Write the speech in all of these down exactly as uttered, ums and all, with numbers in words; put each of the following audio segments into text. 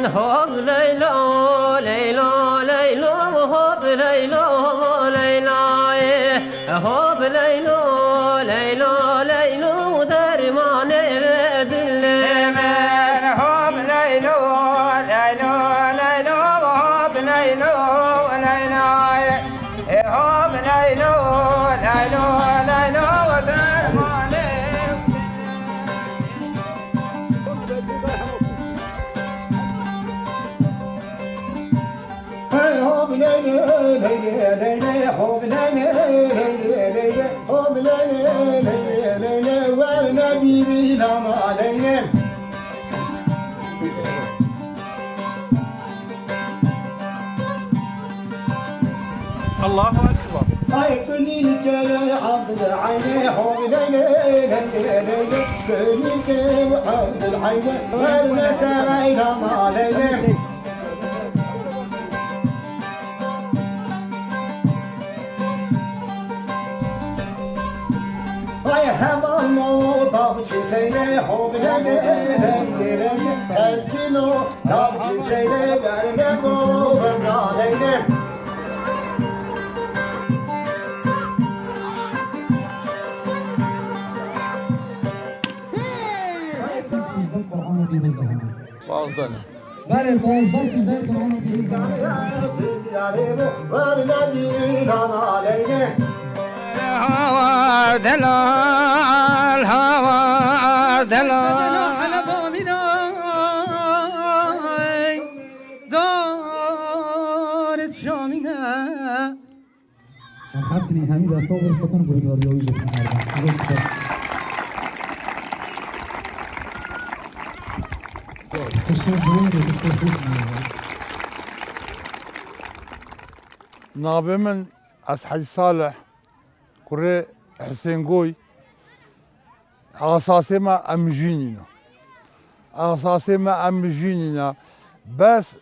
Hop Leylo, Leylo, Leylo, hop Leylo, Leyla, eh. Hop Leylo, Leylo, Leylo, dermanê dilê min. Hop Leylo, Leylo, Leylo, hop Leylo, Leyla, eh. Hop Leylo, Leylo, Leylo, dermanê Hey, hop, ley, ley, ley, ley, ley, hop, ley, ley, ley, ley, ley, ley, hop, ley, ley, ley, ley, ley, ley, werne dîrî lama ley, ley. Allahu Ekber. Ay, kulî kere Abdülhayne, hop, ley, ley, ley, ley, ley, ley, kulî kere Abdülhayne, werne serayla maleyne. Ay, heval no, tabçi seyre, hop, ley, ley, ley, ley, ley, telkino, tabçi seyre, verme, ko, verme, ley, ley. Pazdeh. Belê, pazdeh sîzdeh Qur'an okuyun. Hawa delal, hawa delal. Ala bamînay, daret şamîne. Em hesnî hemî desta wir bikin guhdarîya wî jî bikin her dem. Zor spas. Tiştê zor e, tiştê xweş e. Navê min ez Hecî Salih, kurê Hisên Goy. Asasê me em mijînî ne. Asasê me em mijînî ne. Bes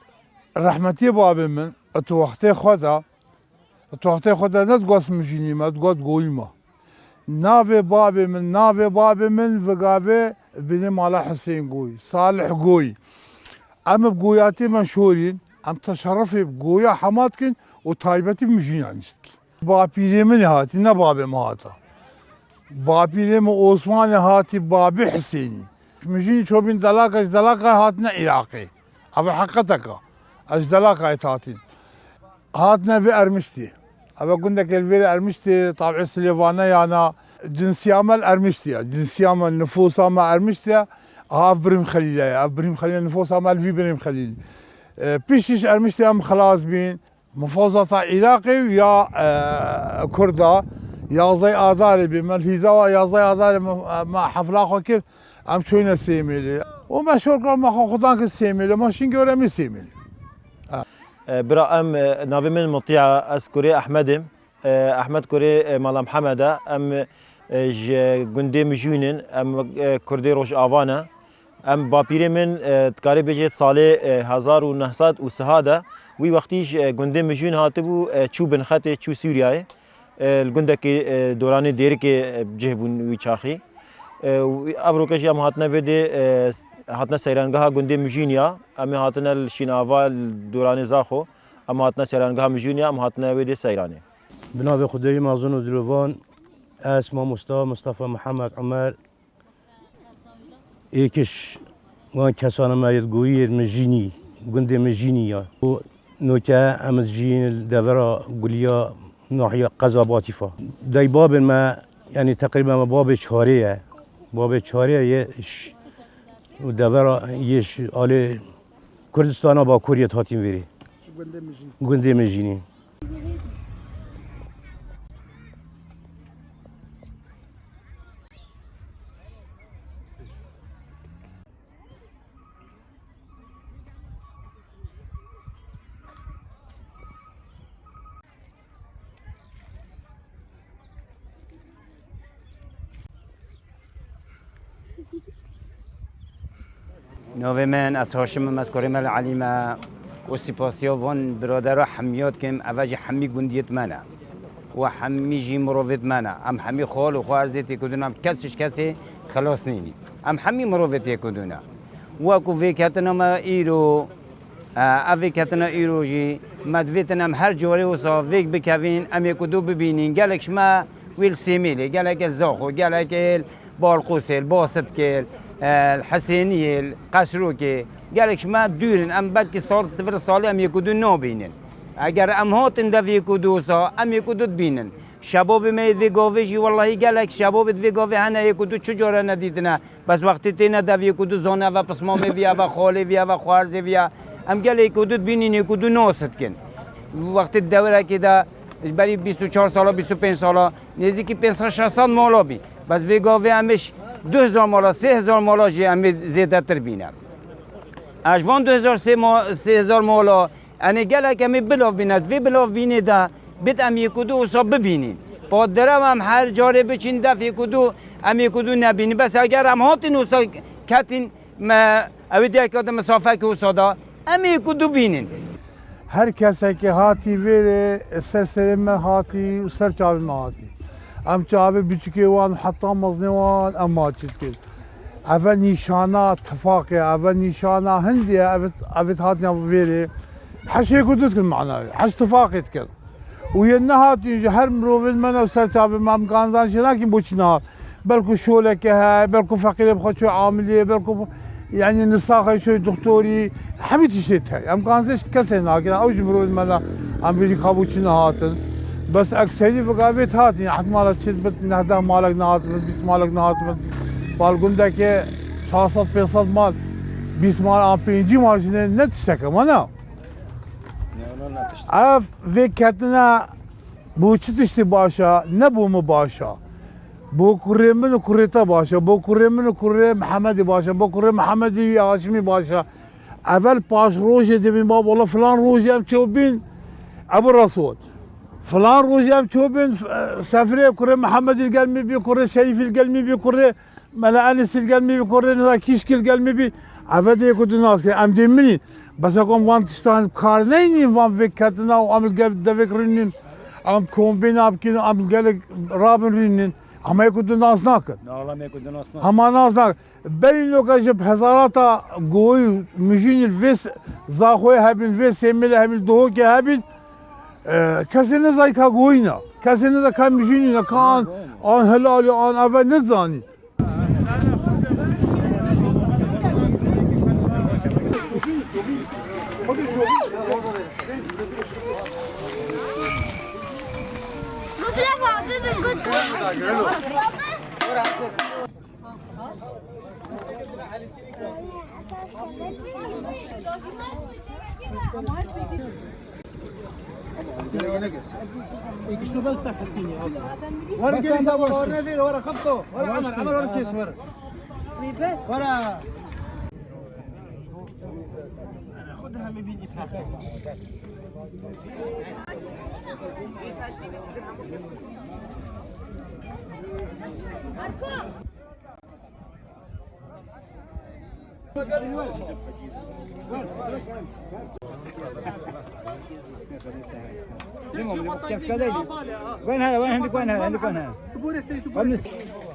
rehmetiyê babê min, tu wextê xwe de, Tu wextê xwe de ne digot mijînî me, digot goyî me. Navê babê min, navê babê min vigavê dibînê mala Hisên Goy, Salih Goy. Em bi goyatê me şorîn, em teşerifê bi goya hema dikin û taybetî bi mijîna nîş dikin. Bapîrê min hatî, ne babê min hata. Bapîrê min Osmanê hatî babê Hisênî. Mijînî çobîn delaka, ji delaka hatine Iraqê. Ev heqeteka. Ez ji delaka hatîn. Hatine vê Ermiştê. Ev gundekê li vêrê Ermiştê, tabî Silêvane yana, cinsiya me li Ermiştê ye. Cinsiya me, nifosa me Ermiştê ye. Aha, ev Birîm Xelîl e. Ev Birîm Xelîl e, nifosa me li vî Birîm Xelîl. E, piştî ji Ermiştê em xilas bîn. Mufazata Iraqê û ya, e, Kurda, yazdeh Adarê bî. Me li hîza wa yazdeh Adarê me, me hefla xwe kir. Em çûyne Sêmêlê. Û me şor kir, me xwe xudan kir Sêmêlê. Me şîn gewre me Sêmêlê. E, bira em, e, navê min Mutî ya, ez kurê Ehmed im. E, Ehmed kurê, e, Mala Mihemed e. Em, e, ji gundê Mijûn in. Em, e, kurdê Rojava ne. Em bapîrê min, e, dikarê bêjê salê, e, hezar û neh sed û sih de. Wî wextî ji, e, gundê Mijûn hatibû, e, çû bin xetê, çû Sûriyeyê. E, li gundekê, e, doranê Dêrikê, e, cih bûn wî çaxî. E, û ev roke jî em hatine vê dê, e, hatine seyrangeha gundê Mijûnî ya. Em ê hatine li Şînava, li doranê Zaxo. Em hatine seyrangeha Mijûnî ya, em hatine vê dê seyranê. Bi navê Xwedê yê mezin û dilovan, ez mamosta Mustafa Mihemed Omer, êk ji wan kesana me yê goyî yê Mijînî, gundê Mijînî ya. Û noke em dijîn li devera Guliya, nahiya qeza Batîfa. Dayê babên me, yanî teqrîben me babê çarê ye. Babê çarê ye, yê ş-, û devera yê ş-, alê Kurdistana Bakurê yê hatîn vêrê. Gundê Mijînî. Navê min, ez Haşim im, ez kurê Mel Elî me û sipasiya van biradera hemiya dikim, eve jî hemî gundiyêt me ne û hemî jî mirovêt me ne. Em hemî xal û xwe erzê têkidûn, em kes ji kesê xilas nînî. Em hemî mirovê têkidûne. Wekû vêketina me îro E, ev vêketina îro jî me divêtin em her carê wisa vêk bikevin, em yêk û du bibînin. Gelek ji me wê li Sêmêlê, gelek li Zaxo, gelek li Balqûsê, li Baskê, e, li Hisêniyê, li Qesrokê, gelek ji me dûr in. Em belkî sal, sifir salê em yêk û du nabînin. Eger em hatin dev yêk û du wisa, em yêk û du dibînin. Şebabê me yê vê gavê jî, wellahî gelek şebabê di vê gavê hene yêk û du çi cara nedîtine. Bes wextê têne dev yêk û du zane, eve pismamê viya, eve xalê viya, eve xwarzê viya. Em gelê yêk û du dibînin, yêk û du nas dikin. Wextê di dewirekê de, ji berî bîst û çar sala, bîst û pênc sala, nêzîkî pênc sed şeş sed mala bî. Bes vê gavê em ê ji du hezar mala, sê hezar mala jî em ê zêdetir bîne. Ez ji van du hezar sê ma-, sê hezar mala, Enê gelek em ê bilav bîne, di vê bilavbînê de bit em yêk û du wisa bibînîn. Pa derew em her carê biçîn def yêk û du, em yêk û du nebînin. Bes eger em hatin wisa ketîn, me, ew ê diyeke de misafekî wisa da, em yêk û du bînin. Her kesekî hatî vêrê, ser serê me hatî û ser çavê me hatî. Em çavê biçûkê wan heta mezinê wan em maçî dikin. Eve nîşana tifaqê, eve nîşana hindê ye, evet, evet hatine vêrê. Heşê ku dikin manayê, heş tifaqê dikin. Û yên nehatin jî her mirovên me ne ser çavê me, em ganzan jî nakin boçî nehat. Belku şoleke heye, belku feqîrê bi xwe çû amiliyê, belku, yanî, nisaxê şoy doktorî, hemî tiştê te. Em ganzê ji kesê nakin, ew jî mirovên me ne, em bêjin ka boçî nehatin. Bes ekserî bi gavê hatin, hetmala çi bit, nehdeh malek nehatibin, bîst malek nehatibin. Bal gundeke çar sed pênc sed mal, bîst mal an pêncî mal jî ne, ne tişteke me ne. Ne, ne, ne tiştek. Ev vê ketine bo çi tiştî baş e, ne bo min baş e. Bo kurê min û kurê te baş e, bo kurê min û kurê Mihemedî baş e, bo kurê Mihemedî û Haşimî baş e. Evel paş rojê dibîn, bab, wala filan rojê em çêbîn, Ebu Resul. Filan rojê em çêbîn, e, sefrê kurê Mihemedî li gel min bî, kurê Şerîfî li gel min bî, kurê Mela Enisî li gel min bî, kurê nida kîşkî li gel min bî. Eve dê ku tu nas kir, em dê min î. Bes ku em van tiştan kar neynî, van vêk ketina û em li gel devêk rînin. Em kombîna bikin, em li gelek rabin rînin. Ama yê ku tu nas nakin. Nala me ku tu nas nakin. Hema nas nakin. Berî loka ji hezarata goyî mijînî li vê s-, Zaxoyê hebîn, vê Sêmêlê hebîn, Duhokê hebîn, e, kesê nizay ka goyî ne. Kesê nizay ka mijînî ne, ka an, an helalî, an eve nizanî. Wara gelin, wara, wara ver, wara xebto. Wara Emer, Emer, wara kes, wara. Wara. Xud hemî bîn îpek. وين هذا؟ وين عندك؟ وين هذا؟ عندك وين هذا؟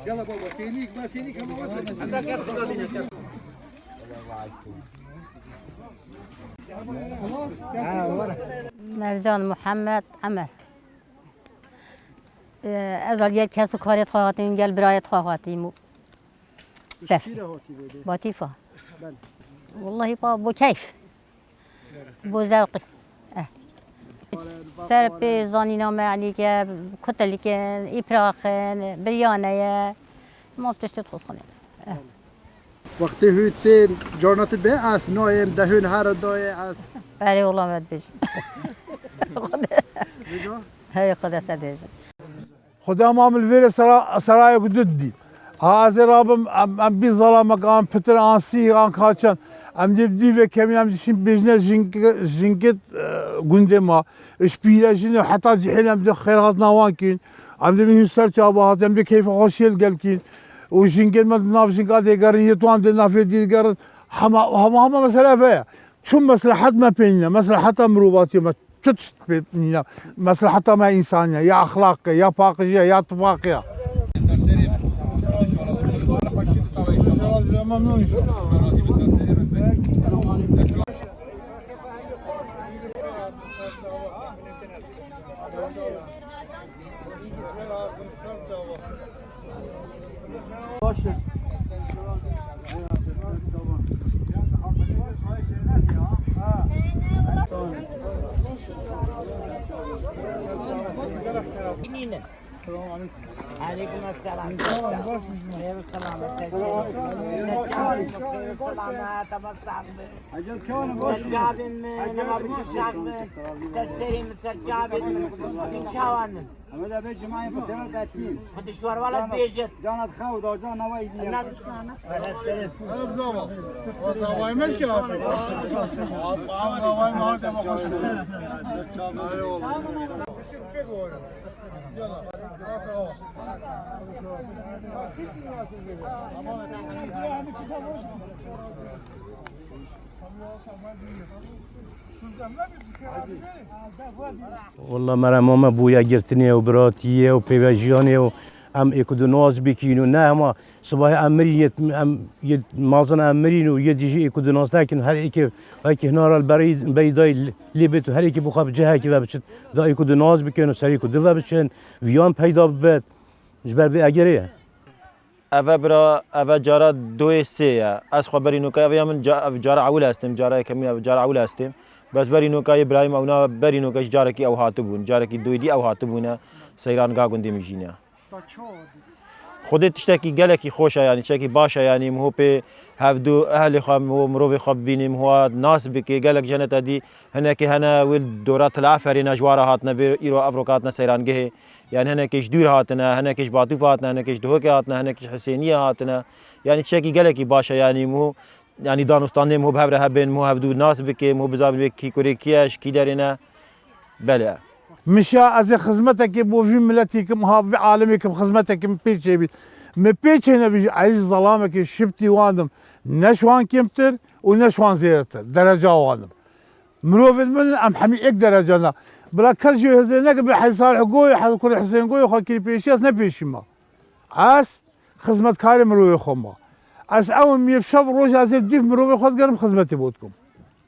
Yala baba, sênîk, ma sênîk hema wasa. Mercan Muhammed Emer. Ee, ez al gel kes û karê xwe hatîm, gel birayê xwe hatîm û sef. Batîfa. Wallahî pa bo keyf. Bo zewqî. Eh. Ser pê zanîna me elîke, kutelîke, îpraxin, biryane ye. Ma tiştê xwe xwine. Eh. Wextê hûn tên, carna tu bê ez nayêm, de hûn here dayê ez. Erê, wela me dibêjin. Bêjo? Hey, Xwedê te bêjin. Xwedê ma min li vêrê sera-, serayek du didî. Ha, ez ê rabim, em, em bî zalamek, an pitir, an sî, an kaçan. Em dê bi dî ve kevin, em dişin bêjine jink-, jinkit, e, gundê ma. Ji pîrejin û heta cihêl em dê xêr hatina wan kîn. Em dê min hûn ser çava hat, em dê keyfa xweşiyê li gel kîn. Û jingên me di nav jinga dê gerin, yê tuan dê navê dî gerin. Hema, hema, hema mesele ve ye. Çi meslehet me pê nîne, mesleheta mirovatiyê me çi tişt pê nîne, mesleheta me însanî ye, ya exlaqê, ya paqijî ye, ya tifaqê ye. Xwedê razî be, memnûn inşallah. Binîne. Selamun aleyküm. Aleyküm selam. Sağ olun, baş mısın? Eyvallah, selamet. Selamet, selamet. Hacı Çağrı, baş mısın? Seccabin mi? Hacı Çağrı, baş mısın? Serseri mi, seccabin mi? Bin çawanın. Ama da be cumayı bu sene dertliyim. Hadi şu var, valla bejit. Canat xew da, can nava idiyim. Ev zaman. O zaman mezgin artık. Abi, abi, abi, abi, abi, hoş. Eyvallah. Walla mere mame bûye girtinê û biratiyê û pêvejiyanê û em ê ku di nas bikîn û ne hema sibahê em mirî yê, em yê mazin em mirîn û yê dijî ê ku di nas nekin her êkê Belkî hinara li berî, berî dayî lê bêt û her yekî bi xwe bi cihekî ve biçin. Da ê ku di nas bikin û serî ku di ve biçin, viyan peyda bibet. Ji ber vê egerê ye. Eve bira, eve cara doyê sê ye. Ez xwe berî nûka, eve ya min ca-, ev cara ewil estêm, cara yekemîn, ev cara ewil estêm. Bes berî nûka yê birayê me ewna, berî nûka jî carekî ew hatibûn. Carekî doyê dî ew hatibûne. Seyran ga gundê min jî ne. Te çawa dît? Xwedê tiştekî gelekî xweş e, yanî tiştekî baş e, yanî miho pê hevdû ehlê xwe, miho mirovê xwe bibînî, miho nas bikê, gelek jene te dî, hinekê hene wê li dora Til Eferê ne ji wa re hatine, vê îro evroka hatine seyrangehê, yanî hinekê ji dûr hatine, hinekê ji Batûfa hatine, hinekê ji Duhokê hatine, hinekê ji Hisêniyê hatine, yanî tiştekî gelekî baş e, yanî miho Yanî danûstandê miho bi hev re hebên, miho hevdû nas bike, miho bizanibê kî kurê kî ye, ji kî derê ne. Belê. Min şa ez ê xizmetekê bo vî miletî kim, ha vî alemê kim xizmetekê min pê çêbî. Min pê çênebî ji ez zelamekê şibtî wandim. Ne ji wan kêmtir û ne ji wan zêdetir. Dereca wandim. Mirovên min em hemî êk dereca ne. Bila kes jê hizê neke bê Hecî Salih Goyê, Hecî Kurê Hisên Goyê xwe kirî pêşî ez ne pêşî me. Ez Xizmetkarê mirovê xwe ma. Ez ew im yê şev roj ez ê dûv mirovê xwe digerim xizmetê bo dikim.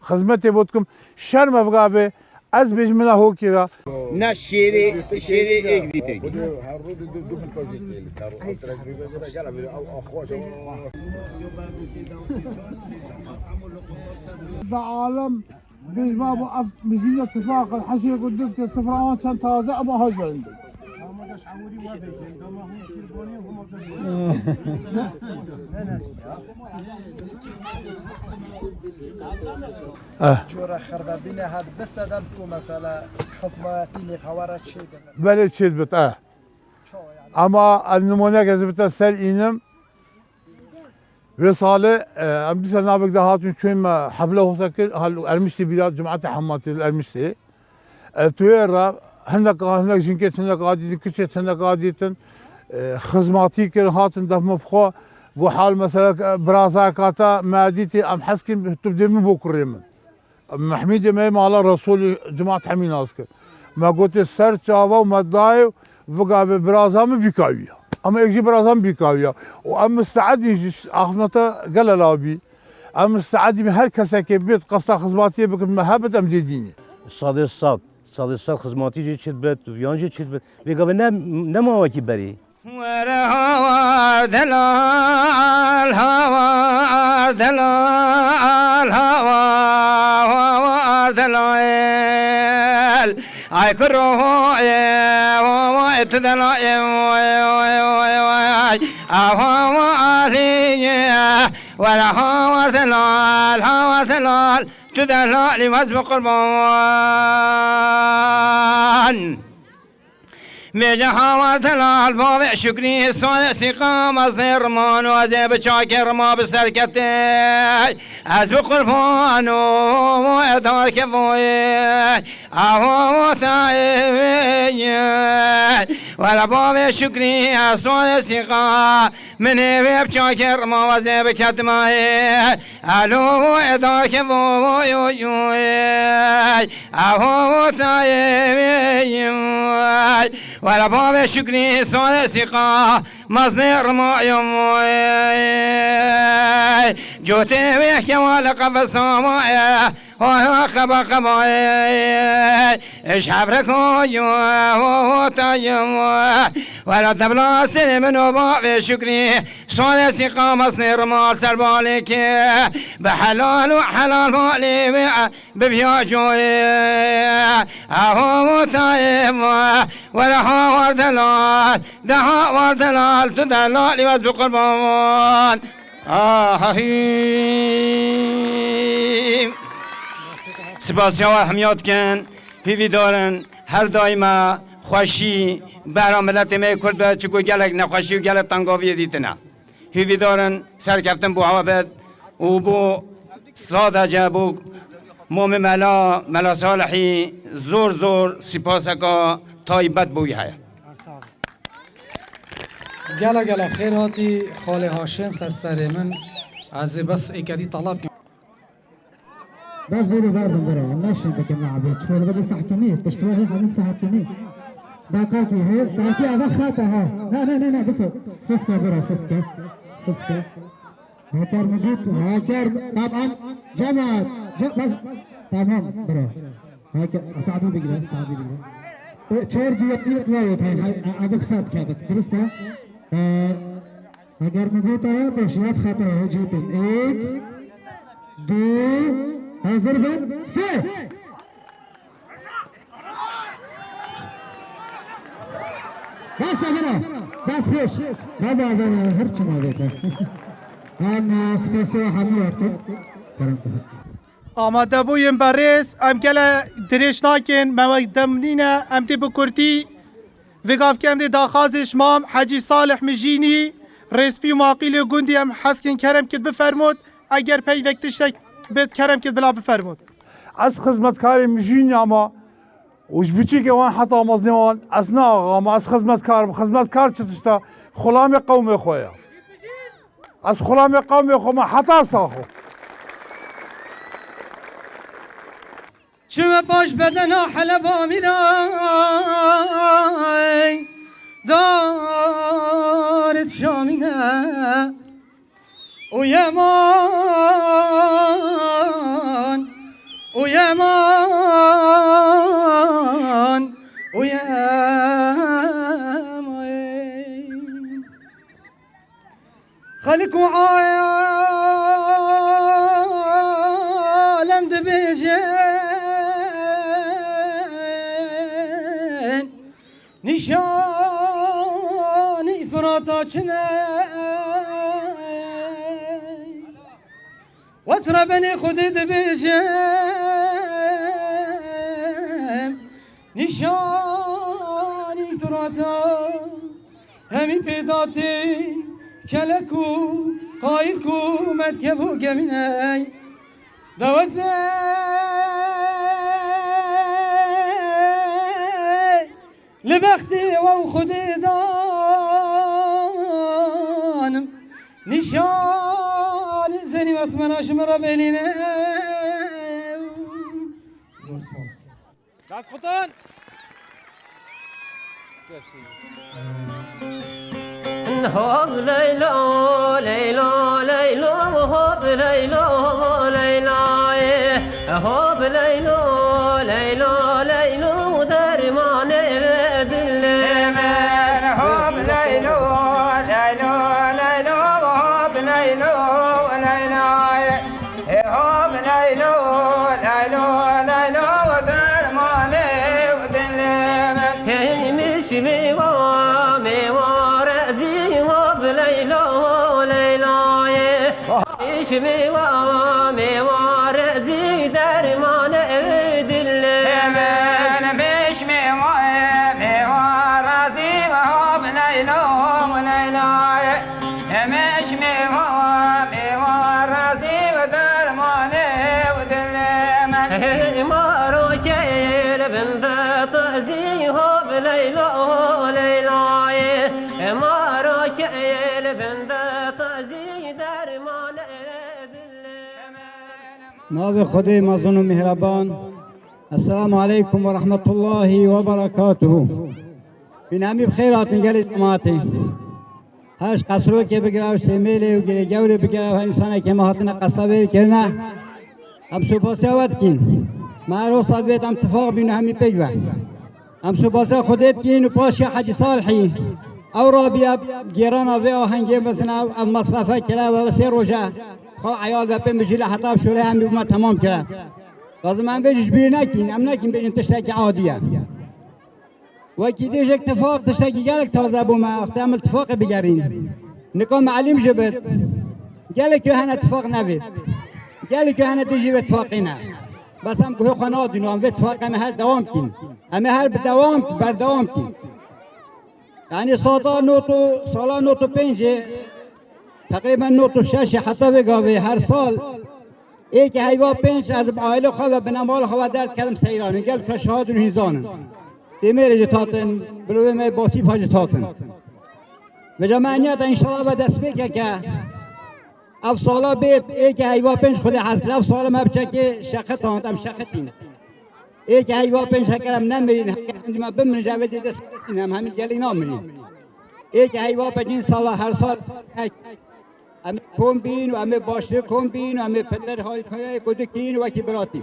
Xizmetê bo dikim. Şerm ev gavê ez bêjim mina hokî ra. Na şêrê, şêrê êk dîtin. Da alem Bêj babo, ev mijîna tifaq e, heşê ku dûv ke sifra wan çend taze, ema haj berindin. Eh. Cora xerbebîne had bisedem ku mesela xizmayetî nêxewara çêdibin. Belê çêdibit, eh. Ama ez nimûnek ez bi te ser înim. Vê salê, e, em dîsa navek de hatin çûyîn me hefle hosa kir, hal Ermiştî bîra, cemaetê Hematê li Ermiştê. E, tu yê re hinek, hinek jinkê hinek a dîtin, kiçê hinek a dîtin, e, xizmatî kir, hatin def min bi xwe, got hal mesela, e, birazayeka te me dîtî, em hez kirin, tu dê min bo kurê min. Mehmûdê me yê mala Resûlî, cemaat hemî nas kir. Me gotê ser çava û me dayê û vigavê biraza min bîkawiya. Em êk jî biraza min bîkawiya. Û em misteedî ji axiftina te gele law bî. Em misteedî me her kesekê bêt qesta xizmatiyê bikin, me hebit em dê dînê. Sadê sad, sadê sad xizmatî jî çêdibet, viyan jî çêdibet. Vê gavê ne, nema wekî berî. Were hawar delal, hawar delal, hawar delal. Ay kuro, e, o, o, e, tu delal, e, o, e, o, e, o, e, o, ay. Awa, wa, ali, e. Were hawar delal, hawar delal. Tu delal, imaz bi qurban. Bêje hawa delal bavê Şukrî, soyê Sîqam, ez ê riman û ez ê bi çakê rima bi ser ketê. Ez bi qurban û eda kevoyê, aho tayê. Wela bavê Şukrî, ez soyê Sîqam, min ê wê bi çakê rima ez ê bi ketmayê. Alo, eda kevoyê, aho tayê. Were bavê Şukrî sare sîqa, meznê rimayê moyê. Cotê wê kewa li qefesa moyê. Hoy hoy qeba qebayê. Ji hevreko yo, ho ho tayê moyê. Were tebla serê min û bavê Şukrî sare sîqa, meznê rimal ser balê kê. Bi helal û helal balê wê. Bi biya coyê, eho wotayê ma, were ha war delal, de ha war delal, tu delal, îwaz bi qurban. Ahî. Spasiya we hemiya dikin, hîvîdarin, her daîme xweşî, behra miletê me yê Kurd be, çiku gelek nexweşî û gelek tengaviyê dîtine. Hîvîdarin serkeftin bo hewe bed û bo sadece bo Momê Mela, Mela Salihî zor zor sipaseka taybet bo wî heye. Gela gela xêr hatî xalê Haşim ser serê min. Ez ê bes êkedî talab kim. Bes bêrî verdim bira. Neşin bikin labê. Çikolata bir sahkini. Piştwahî hemî sahkini. Dakikî he. Saetî eve xete ha. Ne ne ne ne. Bisa. Siske bira siske. Siske. Haker mi got? Haker mi? Tamam. Cemaat. Ce bas. Tamam bira. Haker. Saadî bigire. Saadî bigire. E, çar cihaz yetmiyor. Eve kısa bir kağıt. Dürüst ha. E, Eger min gote ya, pêşiya bi xetayê hecî bin. Êk, du, hazir bin, sê. Bes e bira. Bes xweş. Baba, baba, her çima gote. Em, e, spesiya hemû yaptık. Kerem. Amadebûyên berêz, em gele dirêj nakin, me wek dem nîne, em dê bi kurtî Vê gavkê em dê daxazê ji mam Hecî Salih Mijînî, rêspî û maqîlê gundî em hez kin kerem kir bifermût, eger peyvek tiştek bit kerem kir bila bifermût. Ez xizmetkarê Mijînî ama û ji biçûkê wan heta mezinê wan ez ne axa me, ez xizmetkar im. Xizmetkar çi tişt e? Xulamê qewmê xwe ye. Ez xulamê qewmê xwe me heta saxo. Çi we baş bedena Heleba mîra, darit şamîne. Û yeman, û yeman, û yeman. Xelk û alem dibêjin, nîşanî Firata çi ne? Wesre benê Xwedê dibêjin, nîşanî Firata. Hemî pêdatê kelek û qayilk û merkeb û gemîney deweze li bextê we û Xwedê danim. Nîşanî zerî mesmera ji min re belîne. Zor spas. Destxutan. Hop Leylo, Leylo, Leylo, hop Leylo, Leyla, eh. Hop Leylo, Leylo, Leylo, dermanê dilê min. Hop Leylo, Leylo, Leylo, hop Leylo, Leyla, eh. Ê hop Leylo, Leylo, Leylo, dermanê dilê min. Hey mişmê wa, mêwa rezî hop Leylo, Leylayê. Mişmê wa, mêwa rezî dermanê dilê min. Mişmê wa, mêwa rezî hop Leylo, Leylayê. Hemiş mêva, mêva razî ve dermanê ve dilê me. Hey maro keyl binde tazî hop Leyla, Leylayê. Hey maro keyl binde tazî dermanê dilê me. Navê Xwedê mezin û mihreban. Esselamu aleykum ve rahmetullahi ve berekatuhu. Bîn hemî bi xêr hatin gelê cemaatê. Her ji qesrokê bigire û sêmêlê û girê gewrê bigire û her însanekê me hatine qesta vê kirine. Em supasiya we dikîn. Me her wisa divêt em tifaq bîn û hemî pêk ve. Em supasiya Xwedê dikîn û paşê Hecî Salihî. Ew rabiye gêrana vê ahengê mezin ew, ev mesrefe kire ve sê roje. Xwe eyal ve pê mijîle heta şûlê hemî bûme temam kire. Lazim em vê jî ji bîr nekîn, em nekîn bêjin tiştekî adî ye. Wekî dê ji tifaq tiştekî gelek taze bû me, wextê em li tifaqê bigerîn. Nika me elîm jî bit. Gelek ku hene tifaq nevêt. Gelek ku hene dijî vê tifaqê ne. Bes em guhê xwe nadîn û em vê tifaqê em ê her dewam kîn. Em ê her bi dewam, berdewam kîn. Yanî sala not û, sala not û pêncê, teqrîben not û şeşê heta vê gavê her sal Êkê heyva pênc ez bi aîlê xwe ve, binemala xwe ve derdiketim seyranê. Gelek şahid û hîzan in. Sêmêrê jî hatin, birovê me Batîfa jî hatin. Vêca me niyeta înşallah ve destpêkeke ev sala bêt, êkê heyva pênc Xwedê hez kir. Ev sala me biçekê şeqitand, em şeqitîn. Êkê heyva pênc heker em nemirîn, heker hemdî me bimirin, ji evê dê dest em hemî gelî namirîn. Êkê heyva pêncîn sala her sal ek. Em ê kom bîn û em ê baştir kom bîn û em ê pitir harîkayê ku dikîn wekî biratî.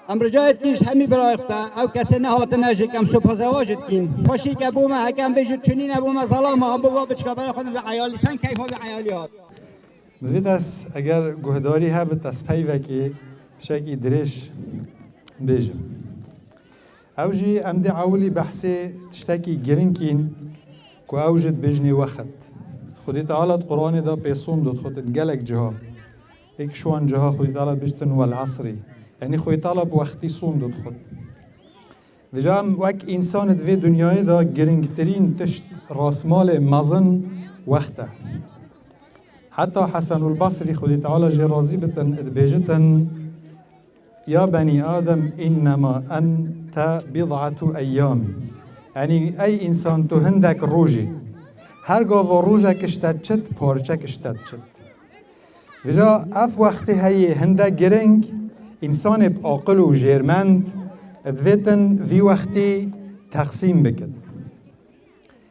Em rica dikîn ji hemî birayê xwe, ew kesê nehatine jî, em supasê wan jî dikîn. Xweşî ke bû me, heke em vê jî çûnîne bû me, zelama, em bo va biçika berê xwe ve eyalî. Çend keyfa vê eyalî hat. Min vê dest, eger guhdarî hebit, ez peyvekê pişekî dirêj bêjim. Ew jî em dê ewilî behsê tiştekî giring kîn ku ew jî dibêjinê wexit. Xwedê Teala di Quranê de pê sond dixwit in gelek ciha. Êk ji wan ciha Xwedê Teala dibêjtin wel esrî. Yanî Xwedê Teala bi wextî sond dixwit. Vêca em wek însanê di vê dinyayê de giringtirîn tişt rasmalê mezin wext e. Heta Hesenul Basrî Xwedê Teala jê razî bitin dibêjitin, Ya benî Adem, innema ente bid'atu eyyam. Yanî, ey însan, tu hindek roj î. Her gava rojek ji te diçit, parçek ji te diçit. Vêca ev wextê heye hinde giring, însanê bi aqil û jêrmend divêtin vî wextî teqsîm bikin.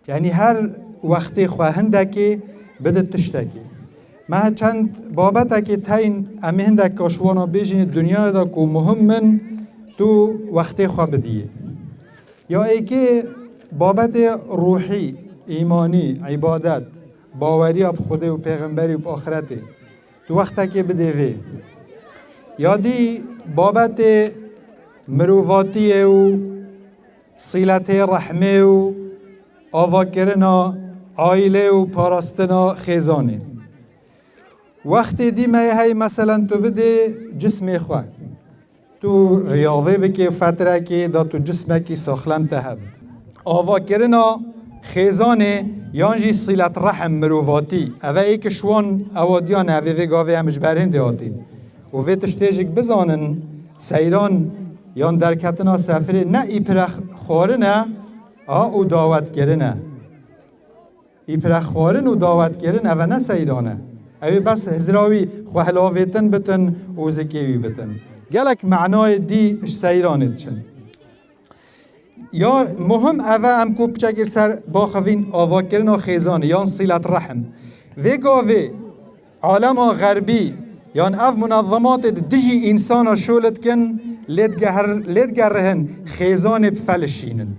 Yanî her wextê xwe hindekê bide tiştekê. Me çend babetekê teyn em ê hindek kaşwana bêjî dinyayê de ku muhim in, tu wextê xwe bidiyê. Ya êkê babetê ruhî, îmanî, îbadet, baweriya bi Xwedê û pêxemberî û bi axretê. Tu wextekê bidê vê. Ya dî babetê mirovatiyê û sîletê rehmê û avakirina aîlê û parastina xêzanê. Wextê dî me yê hey, meselen, tu bidê cismê xwe. Tu riyazê bikê û fetrekê da tu cismekî saxlem te hebit. Avakirina xêzanê yan jî sîlet rehm mirovatî. Eve êk ji wan ewadiyan e, evê vê gavê em ji ber hindê hatîn. Û vê tiştê jî bizanin, seyran yan derketina sefrê ne îpirexwarin e, a û dawetkirin e. Îpirexwarin û dawetkirin eve ne seyran e. Ew ê bes hizra wî xwe hilavêtin bitin û zikê wî bitin. Gelek menayê dî ji seyranê diçin. Ya muhim ev e, em ku piçekê ser baxivîn avakirina xêzanê yan sîlet rehm. Vê gavê alema xerbî yan ev munezematê di dijî însana şol dikin, lê digeher-, lê digerihin xêzanê bifelişînin.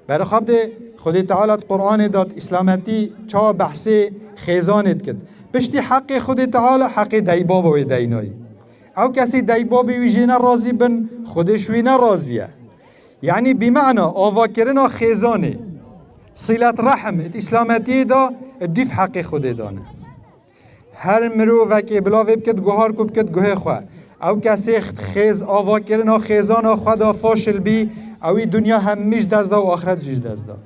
Berê xwe bidê, Xwedê Teala di Qur'anê de, di Îslametî çawa behsê xêzanê dikit. Piştî heqê Xwedê Teala, heqê deybaba wê deynayî. Ew kesî deybabê wî jê ne razî bin, Xwedê ji wî ne razî ye. Yanî bîmena avakirina xêzanê, sîlet rehm, di Îslametiyê de dîf heqê Xwedê dane. Her mirovekê bilavê bikit, guhar ku bikit guhê xwe. Ew kesê xêz avakirina xêzana xwe de faşil bî, ewî dinya hemî ji dest da û axret jî ji dest da.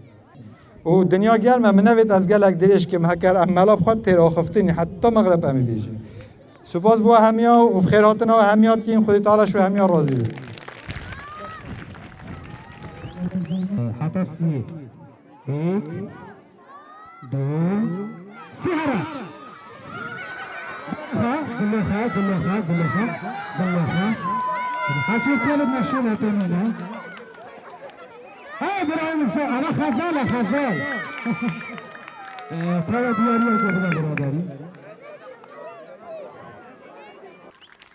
Û dinya germ e, min nevêt ez gelek dirêj kim, heker em mela bi xwe têr axiftinî, heta mexreb em ê bêjin. Spas bo we hemiya û bi xêrhatina we hemiya dikîn, Xwedê Teala ji we hemiya razî be. Heta siyê. Êk, du, sê here. Dilê xwe, dilê xwe, dilê xwe, dilê xwe, dilê xwe. Hacî Xalid meşhur hatê nîne. Ana xezal e, xezal. Ee, Kara diyariyeke bide biraderî.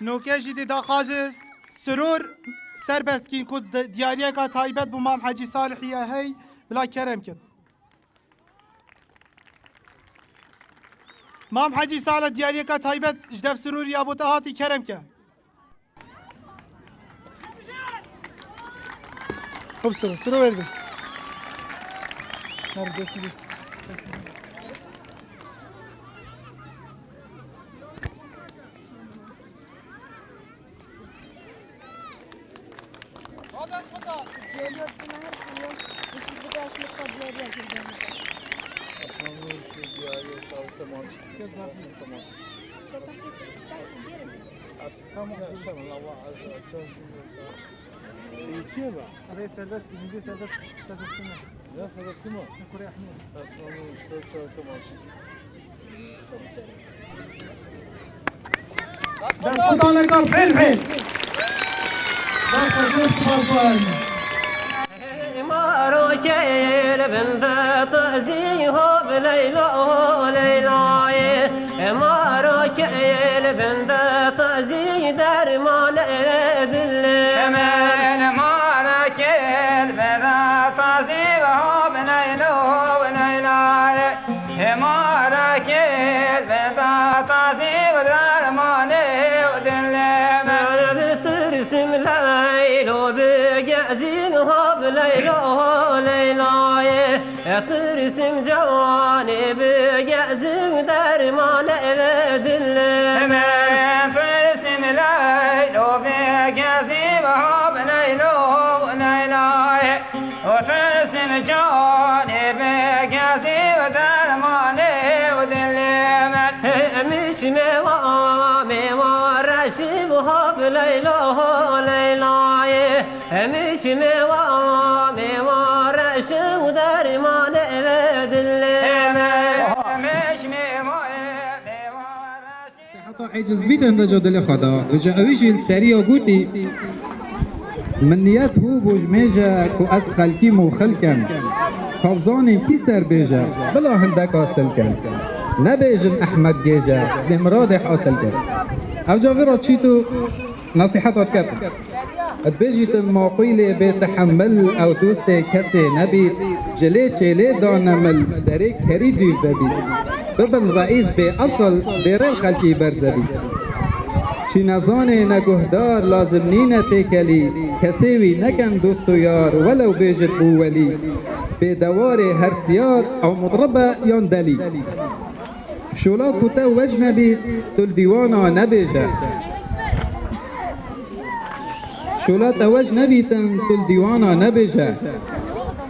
Noke jî dê daxwazê siror serbest kîn ku di-, diyariyeka taybet bo Mam Hecî Salihî ye hey, bila kerem kin. Mam Hecî Salih diyariyeka taybet ji dev sirorî ya bo te hatî kerem ke. Hop, siro, siro verdi. Nerede, dest, dest. Tamam, tamam, Allah razı olsun. Eğitim var. Abi serbest, müziği serbest, serbest mi? Ya serbest mi? Kore Ahmet. Tamam, işte, tamam, tamam. Destxwedaneka bilbil. Destxwedê spas barin. Maro kêl bin de tazî hov Leyla, Leyla'yê. Maro kêl bin de tazî dermanê dilê min. Maro kêl bin de tazî hov Leyla, Leyla'yê. Hêmara kêl veda tazî û dermanê û dilê min. Bi tirsim Leylo bigezim hab Leylo Leylayê. Tirsim canê bigezim dermanê ve dilê min. Tirsim Leylo bigezim hab Leylo Leylayê. Otursim canê bigezî û dermanê û dilê min. Hemiş mêva, mêva reşim hab Leyla, Leylayê. Hemiş mêva, mêva reşim dermanê ve dilê min. Hemiş mêva, mêva reşim Heta eciz bîtin de ca dilê xwe da. Vêca ewî jî li seriya gotî, min niyet hû bû ji mêje ku ez xelkî moxil kem. Ka bizanîn kî ser bêje, bila hindeka sil kem. Nebêjin Ehmed gêje, dê miradê hasil kem. Ev ca vê re çît û Nesîheta diketim. Dibêjîtin maqûlê bê tehemil ew dostê kesê nebît, cilê çêlê dane mil, serê kerî dûv vebît. Bibin reîs bê esil, dê rê xelkî berze bît. Çi nezanê ne guhdar, lazim nîne têkelî, kesê wî nekin dost û yar, welew bêjit bû welî. Bê dewarê hersiyar, ew mutribe yan delî. Şola ku te wej nebît, tu li dîwana nebêje. Şola te wej nebîtin, tu li dîwana nebêje.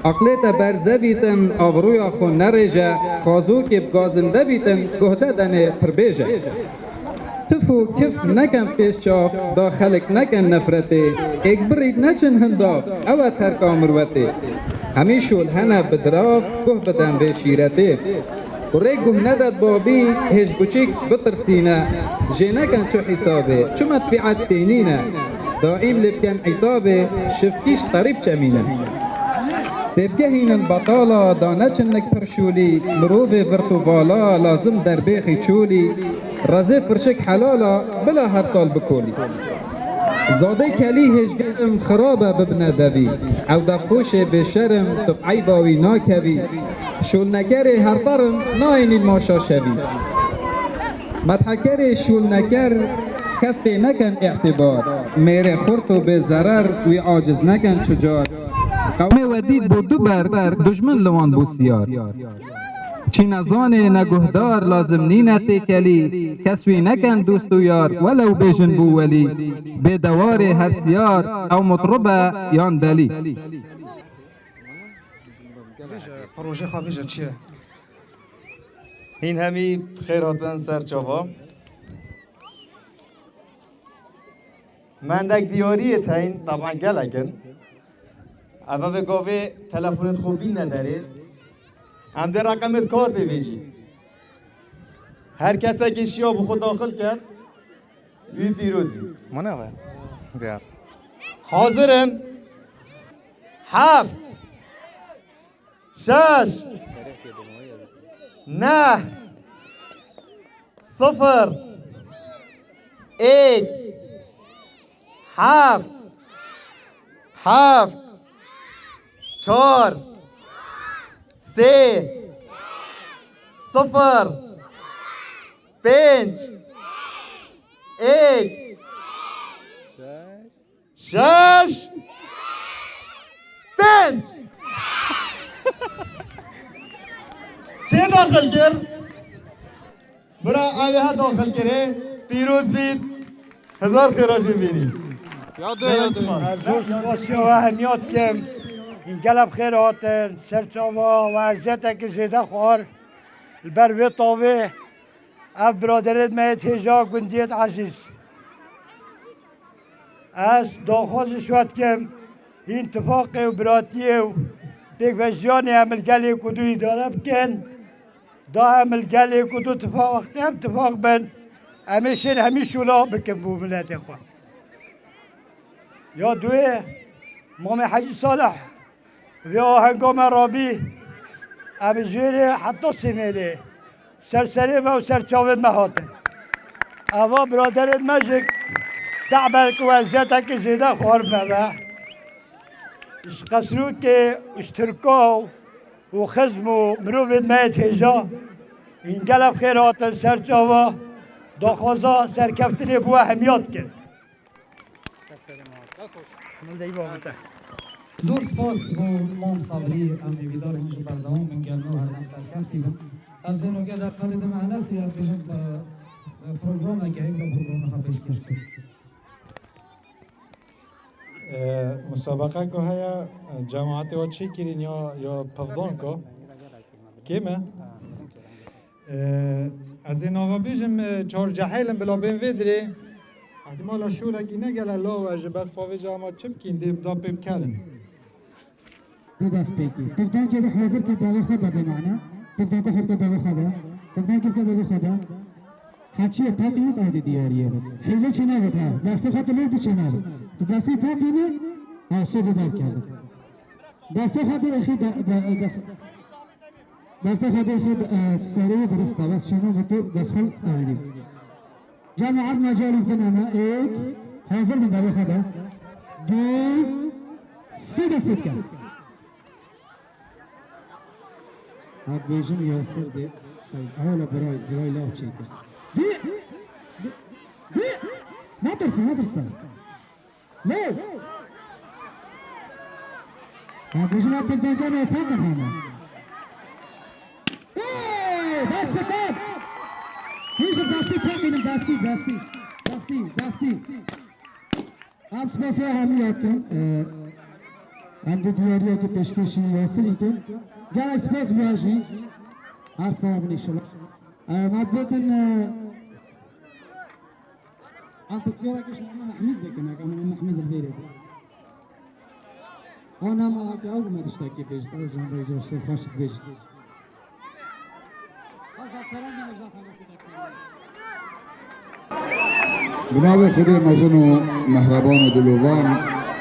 Aqlê te berze bîtin, avrûya xwe nerêje. Xazokê bi gazinde bîtin, guhde denê pir bêje. Tif û kif nekin pêş çav, da xelk nekin nefretê. Êk birît neçin hindav, ew e terka mirwetê. Hemî şol hene bi dirav, guh bidin vê şîretê. Kurê guh nedet babî, hêj guçîk bitirsîne. Jê nekin çi hîsabê, çi metbîet tênîne. Daîm lê bikin îtabê, şivkî ji terîb çemîne. Têbgehînin betala, da neçin nik pir şûlî. Mirovê virt û vala, lazim derbêxî çolî. Rezê firşik helala, bila her sal bikolî. Zadê kelî hêjgerim xirabe bibine devî. Ew debxoşê bêşerim, tu bi eyba wî nakevî. Şûlnekerê herterim, nayênî maşa şevî. Medhekerê şûlneker, kes pê nekin îtîbar. Mêrê xurt û bêzerer, wî aciz nekin çicar. Qewmê we dît bû du ber, dujmin li wan bû siyar. Çi nezanê ne guhdar, lazim nîne têkelî. Kes wî nekin dost û yar, welew bêjin bû welî. Bê dewarê hersiyar, ew mutrib e yan delî. Bêje, proje xwe bêje, çi ye? Hîn hemî bi xêr hatin ser çava. Mendek diyariyê teyn, taban gelek in. Eva vê gavê telefonê xwe bînne derê. Em dê reqemê kar tê vê jî. Her kesekî şiya bi xwe daxil ket, wî pîroz bî. Mane be? Diyar. Hazir in. Heft. Şeş. Neh. Sifir. Êk. Heft. Heft. Çar. Sê. Sifir. Pênc. Êk. Şeş. Pênc. Kê daxil kir? Bira, ew ê her daxil kirê. Pîroz bît. Hezar xêra jê bînî. Yadê, yadê. Ez zor spasiya we hemiya dikim. Hîn gelek bi xêr hatin. Serçava we eziyetekî zêde xwar. Li ber vê tavê ev biraderêt me yêt hêja gundiyêt ezîz. Ez daxwaz ji we dikim, hîn tifaqê û biratiyê û pêkvejiyanê em li gelê ku du îdare bikin. Da em li gelê ku du tifaq, wextê em tifaq bin, em ê şên hemî şûla bikin bo miletê xwe. Ya duê, Mamê Hecî Salih, vê ahenga me rabî, em ji wê rê heta Sêmêrê ser serê me û ser çavên me hatin. Eva biraderên me ji te'bek û eziyetekî zêde xwaribûne ve. Ji Qesrûkê û ji Tirka û xizm û mirovên me yêt hêja, hîn gelek bi xêr hatin ser çava, daxwaza serkeftinê bi we hemiya dikin. Min de î babete. Zor spas bo Mam Sabrî, em hêvîdar in ji berdewam bin gel nû herdem serkeftî bin. Ez dê noge derfetê di mehnesi ya bêjim, e, e, programeke hêvîdar programê xwe pêşkêş kir. E, musabeqe ku heye, e, cemaetê we çêkirîn ya, ya pevdanka? Kêm e? E, ez ê nava bêjim, e, çar cehêl in bila bên vê dirê. Ehtimala şûlekî negele law e, ji bes pavêja ma çi bikîn, dê da pê bikerin. Bi dest pê kî. Pevdankê de hazir ke devê xwe de bê mane. Pevdanka xwe bike devê xwe de. Pevdankê bike devê xwe de. Heçiyê paqînî tevdî diyariyê bit. Hîle çê nebit ha. Destê xwe tu lê tu çê nebit. Tu destê paqînî, ha, sê de derkevin. Destê xwe de êxî de, de, de, destê xwe de êxî de, e, serê birista. Bes çêna ji tu dest xwe ewnî. Cemaat mecalê din heme êk. Hazir bin devê xwe de. Du, sê dest pê bikin. Ha, bêjim Yasir dê. Ewle biray, biray lav çêkir. Dê! Dê! Dê! Netirse, netirse. Lê! Ha, bêjim ha pevdanka me paqin hene. Ê! Bas bikin! Bêjim destî paqînim, destî, destî. Destî, destî. Em spasiya hemî ya dikin. E, em di diyariyekî pêşkêşî Yasirî kin. Gelek spas bi we jî. Her sax bin inşallah. E, me dibêtin, e, em pirsgirêkî ji Mehmet Mehmûd bikin, heke Mehmet Mehmûd li vêrê be. Ana ma heke ew me tiştekî bêjit, ew jî hemrê jî ser xweş dibêjit. Bi navê Xwedê mezin û mehreban û dilovan,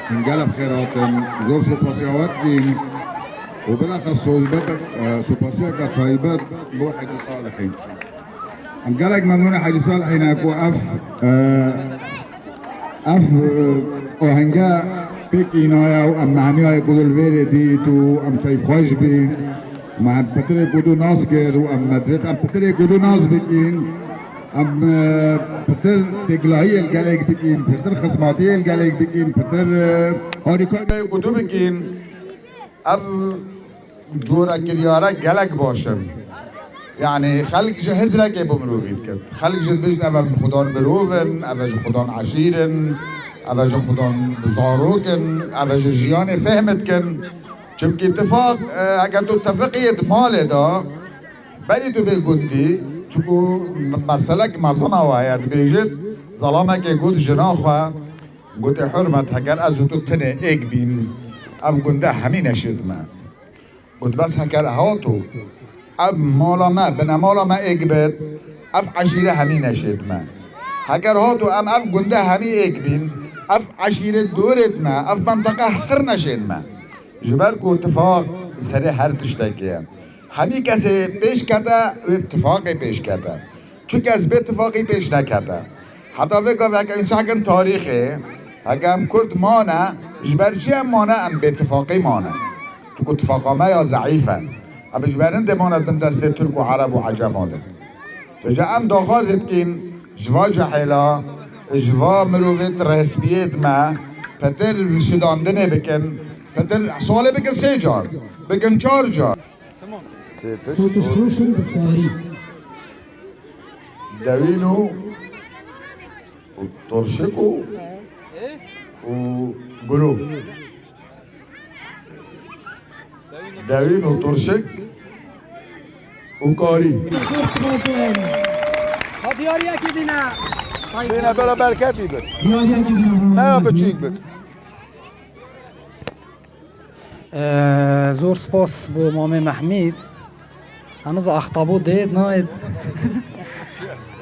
hîn gelek bi xêr hatin, zor supasiya we dikîn û bilexes sohbet, e, supasiyeke taybet bo Hecî Salihî. Em gelek memnûnê Hecî Salihî ne ku ev, e, Ev, e, ahenge pêk înaye û em me hemiya yek û du li vêrê dît û em keyfxweş bîn. Me pitirêk û du nas kir û em me divêt em pitirêk û du nas bikîn. Em, e, pitir têkilahiyê li gelek bikîn, pitir xizmatiyê li gelek bikîn, pitir, e, harîkayê yek û du bikîn. Ev cora kiryara gelek baş in. Yanî xelk ji hizrekê bi mirovî dikit. Xelk ji dibêjin ev, ev xudan mirov in, ev ji xudan eşîr in, ev ji xudan zarok in, ev ji jiyanê fehm dikin. Çimkî tifaq, e, heger tu tefiqiyê di malê de, berî tu bê gundî, çiku meselek mezina we heye, dibêjit, zelamekê got jina xwe, gotê, Hurmet, heger ez û tu tinê êk bîn, ev gunde hemî neşêt me. Got, bes heger hato, ev mala me, binemala me êk bit, ev eşîre hemî neşêt me. Heger hato em ev gunde hemî êk bîn, ev eşîre dorêt me, ev menteqe heqir neşên me. Ji ber ku tifaq Serê her tiştekê ye. Hemî kesê pêş kete, wê tifaqê pêş kete. Çi kes bê tifaqî pêş nekete. Heta vê gavek însakin tarîxê, heke em Kurd mane, ji ber çi em mane, em bê tifaqî mane. Çunku tifaqa me ya zeîf e. Em ji ber hindê mane bin destê Tirk û Ereb û Eceman de. Vêca em daxwazê dikîn ji va cehêla, ji va mirovêt resmiyêt me, petir şidandinê bikin, petir salê bikin sê car, bikin çar car. Sêtiş, Sêtiş Rûşin bi sarî. Dewîn û, û Turşik û, û Gulû. Dewîn û Turşik û Karî. Ha diyariyekî bîne. Bîne bela berketî bit. Diyariyekî bîne. Ne ya biçîk bit. Ee, zor spas bo Mamê Mehmîd. Heniz axtabû dê nayê.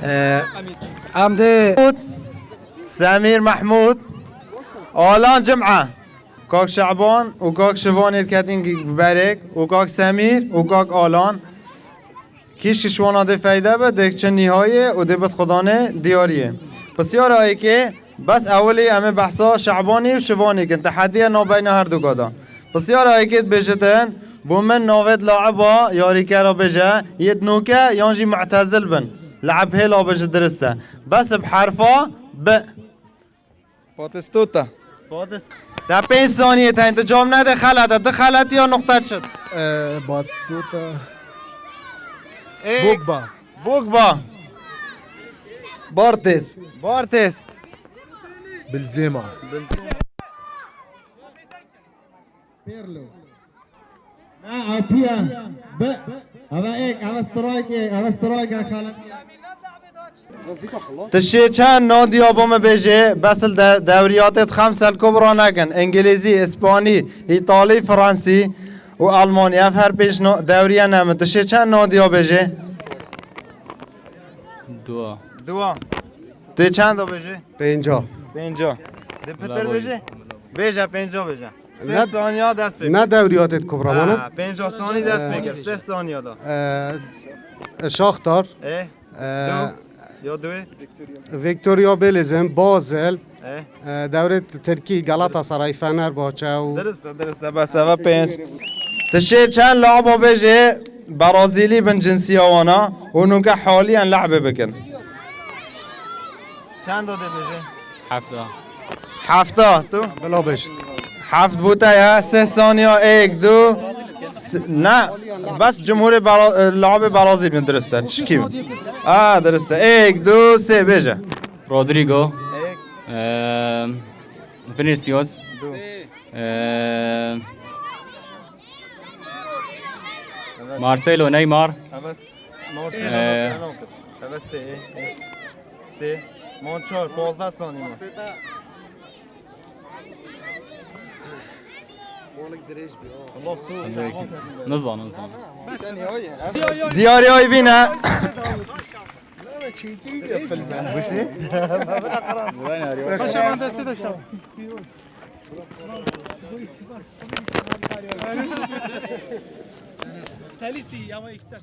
Ee, em dê Semîr Mehmûd, Alan Cim'e, Kak Şe'ban û Kak Şivanê diketin berêk û Kak Semîr û Kak Alan. Kî ji wana dê feyde be, dê çi nîhayê û dê bit xudanê diyariyê. Pisyara êkê, bes ewilî em ê behsa Şe'banî û Şivanî kin, tehediye nabeyna herduka de. Pisyara êkê dibêjitin, bo min navêt laiba yarîkera bêje, yêt nûke yan jî mu'tezil bin. Laib hêla bêje dirist e. Bes bi herfa bi. Batistuta. Batis-, te pênc saniyê teyne, tu cam nede xelet e, du xelet ya nuqte çit. Ee, Batistuta. Ê, Bogba. Bogba. Bartes. Bartes. Benzema. Pirlo. Na, Apia. Bi. Ava ek, ava strike ek, ava strike ek, xalat. Tişê çend nadiya bo me bêjê, bes li de-, dewriyatê xemsel kubra nekin. Îngilîzî, Îspanî, Îtalî, Fransî û Almanî. Ev her pênc no-, dewriye ne min. Tişê çend nadiya bêjê? Dua. Dua. Tê çend o bêjê? Pênca. Pênca. Dê pitir bêjê? Bêje pênca bêje. Sê saniya dest pê. Ne dewriyatê kubra mane? Ha, pênca saniye dest pê kir. Sê saniya da. Ee, Şaxtar. E? Ee, Yo duê. Victoria Belezin, Basel. E? Ee, dewrê Tirkî, Galatasaray, Fenerbahçe û Dirist e, dirist e, bes eve pênc. Tişê çend laba bêjê Brazîlî bin cinsiya wana û nûke haliyen lehbê bikin. Çend o dê bêjê? Hefta. Hefta, tu? Bila bêj. Heft bû te ya, sê saniya, êk, du, s-, ne, bes Cumhurê Bara-, e, Labê Barazî bin dirist e, çikî bin? A, dirist e, êk, du, sê, bêje. Rodrigo. Êk. Eee, Vinicius. Du. Eee, Marcelo, Neymar. Evet. Marcelo. Ee. Evet, sê. Sê. Man çar, pazdeh saniye man. Nizanim, nizanim. Diyarî ay bîne. Paşa, ben destê de şam. Telîsî ama eksik.